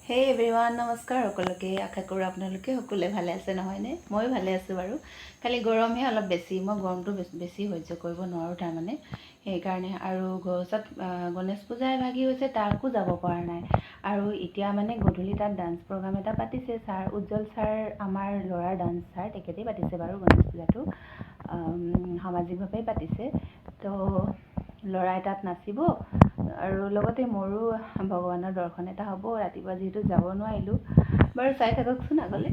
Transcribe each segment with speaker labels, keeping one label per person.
Speaker 1: হে এভৰিৱান, নমস্কাৰ সকলোকে। আশা কৰোঁ আপোনালোকে সকলোৱে ভালে আছে, নহয়নে? ময়ো ভালে আছোঁ বাৰু, খালি গৰমহে অলপ বেছি। মই গৰমটো বেছি বেছি সহ্য কৰিব নোৱাৰোঁ তাৰমানে, সেইকাৰণে। আৰু ঘৰৰ ওচৰত গণেশ পূজা এভাগি হৈছে, তাকো যাব পৰা নাই। আৰু এতিয়া মানে গধূলি তাত ডান্স প্ৰগ্ৰাম এটা পাতিছে। ছাৰ উজ্জ্বল ছাৰ, আমাৰ ল'ৰাৰ ডান্স ছাৰ, তেখেতেই পাতিছে বাৰু গণেশ পূজাটো, সামাজিকভাৱেই পাতিছে। তো ল'ৰাই তাত নাচিব আৰু লগতে মোৰো ভগৱানৰ দৰ্শন এটা হ'ব। ৰাতিপুৱা যিহেতু যাব নোৱাৰিলোঁ বাৰু, চাই থাককচোন আগলৈ।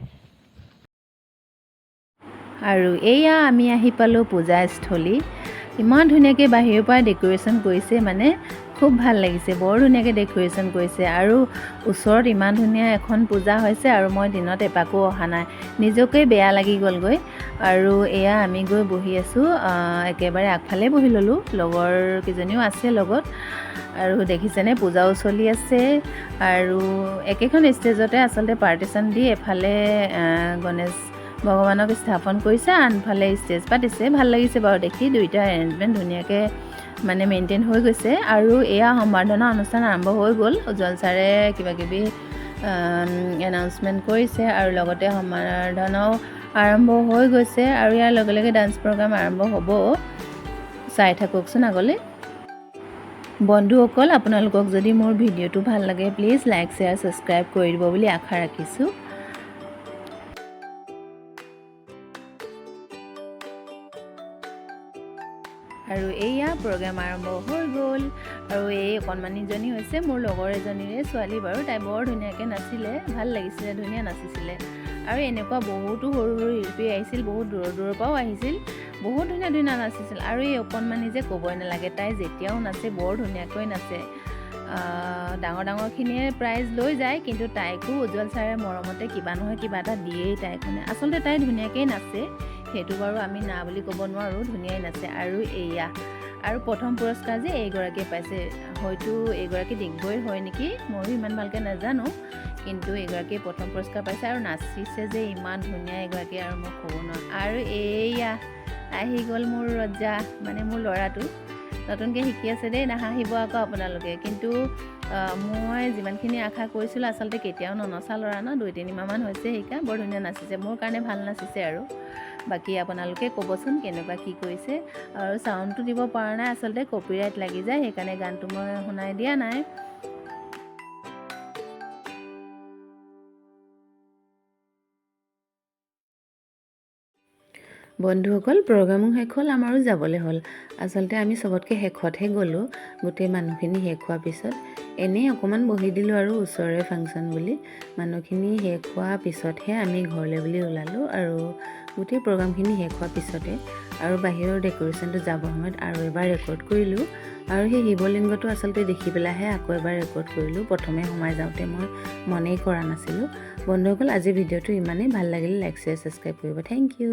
Speaker 1: আৰু এয়া আমি আহি পালোঁ পূজাস্থলী। ইমান ধুনীয়াকৈ বাহিৰৰ পৰা ডেক'ৰেশ্যন কৰিছে, মানে খুব ভাল লাগিছে, বৰ ধুনীয়াকৈ ডেক'ৰেশ্যন কৰিছে। আৰু ওচৰত ইমান ধুনীয়া এখন পূজা হৈছে আৰু মই দিনত এপাকো অহা নাই, নিজকে বেয়া লাগি গ'লগৈ। আৰু এয়া আমি গৈ বহি আছোঁ, একেবাৰে আগফালে বহি ল'লোঁ, লগৰ কেইজনীও আছে লগত। আৰু দেখিছেনে, পূজাও চলি আছে আৰু একেখন ষ্টেজতে আচলতে পাৰ্টিশ্যন দি এফালে গণেশ ভগৱানক স্থাপন কৰিছে, আনফালে ষ্টেজ পাতিছে। ভাল লাগিছে বাৰু দেখি, দুইটা এৰেঞ্জমেণ্ট ধুনীয়াকৈ মানে মেইনটেইন হৈ গৈছে। আৰু এয়া সম্বৰ্ধনা অনুষ্ঠান আৰম্ভ হৈ গ'ল। উজ্জ্বল ছাৰে কিবা কিবি এনাউন্সমেণ্ট কৰিছে আৰু লগতে সম্বৰ্ধনাও আৰম্ভ হৈ গৈছে আৰু ইয়াৰ লগে লগে ডান্স প্ৰগ্ৰাম আৰম্ভ হ'ব। চাই থাককচোন আগলৈ। বন্ধুসকল, আপোনালোকক যদি মোৰ ভিডিঅ'টো ভাল লাগে, প্লিজ লাইক, শ্বেয়াৰ, ছাবস্ক্ৰাইব কৰি দিব বুলি আশা ৰাখিছোঁ। আৰু এয়া প্ৰগ্ৰেম আৰম্ভ হৈ গ'ল। আৰু এই অকণমানিজনী হৈছে মোৰ লগৰ এজনীৰে ছোৱালী বাৰু, তাই বৰ ধুনীয়াকৈ নাচিলে, ভাল লাগিছিলে, ধুনীয়া নাচিছিলে। আৰু এনেকুৱা বহুতো সৰু সৰু শিল্পী আহিছিল, বহুত দূৰৰ দূৰৰ পৰাও আহিছিল, বহুত ধুনীয়া ধুনীয়া নাচিছিল। আৰু এই অকণমানি যে ক'বই নালাগে, তাই যেতিয়াও নাচে বৰ ধুনীয়াকৈ নাচে। ডাঙৰ ডাঙৰখিনিয়ে প্ৰাইজ লৈ যায়, কিন্তু তাইকো উজ্জ্বল ছাৰে মৰমতে কিবা নহয় কিবা এটা দিয়েই তাইক। মানে আচলতে তাই ধুনীয়াকেই নাচে, সেইটো বাৰু আমি না বুলি ক'ব নোৱাৰোঁ, ধুনীয়াই নাচে। আৰু এয়া আৰু প্ৰথম পুৰস্কাৰ যে এইগৰাকীয়ে পাইছে, হয়তো এইগৰাকী ডিগবৈৰ হয় নেকি, ময়ো ইমান ভালকৈ নাজানো, কিন্তু এইগৰাকীয়ে প্ৰথম পুৰস্কাৰ পাইছে আৰু নাচিছে যে ইমান ধুনীয়া এইগৰাকী, আৰু মই ক'ব নোৱাৰোঁ। আৰু এয়া আহি গ'ল মোৰ ৰজা, মানে মোৰ ল'ৰাটো, নতুনকৈ শিকি আছে দেই, নাহাঁহিব আকৌ আপোনালোকে। কিন্তু মই যিমানখিনি আশা কৰিছিলোঁ, আচলতে কেতিয়াও ননচা ল'ৰা ন, 2-3 মাহমান হৈছে শিকা, বৰ ধুনীয়া নাচিছে, মোৰ কাৰণে ভাল নাচিছে। আৰু বাকী আপোনালোকে ক'বচোন কেনেকুৱা কি কৰিছে। আৰু চাউণ্ডটো দিব পৰা নাই, আচলতে কপিৰাইট লাগি যায়, সেইকাৰণে গানটো মই শুনাই দিয়া নাই।
Speaker 2: বন্ধুসকল, প্ৰগ্ৰামো শেষ হ'ল, আমাৰো যাবলৈ হ'ল। আচলতে আমি চবতকৈ শেষতহে গ'লোঁ। গোটেই মানুহখিনি শেষ হোৱাৰ পিছত এনেই অকণমান বহি দিলোঁ আৰু ওচৰৰে ফাংচন বুলি। মানুহখিনি শেষ হোৱাৰ পিছতহে আমি ঘৰলৈ বুলি ওলালোঁ। আৰু গোটেই প্ৰগ্ৰামখিনি শেষ হোৱাৰ পিছতে আৰু বাহিৰৰ ডেক'ৰেশ্যনটো যাবৰ সময়ত আৰু এবাৰ ৰেকৰ্ড কৰিলোঁ। আৰু সেই শিৱলিংগটো আচলতে দেখি পেলাইহে আকৌ এবাৰ ৰেকৰ্ড কৰিলোঁ। প্ৰথমে সোমাই যাওঁতে মই মনেই কৰা নাছিলোঁ। বন্ধুসকল, আজিৰ ভিডিঅ'টো ইমানেই। ভাল লাগিলে লাইক, শ্বেয়াৰ, ছাবস্ক্ৰাইব কৰিব। Thank U.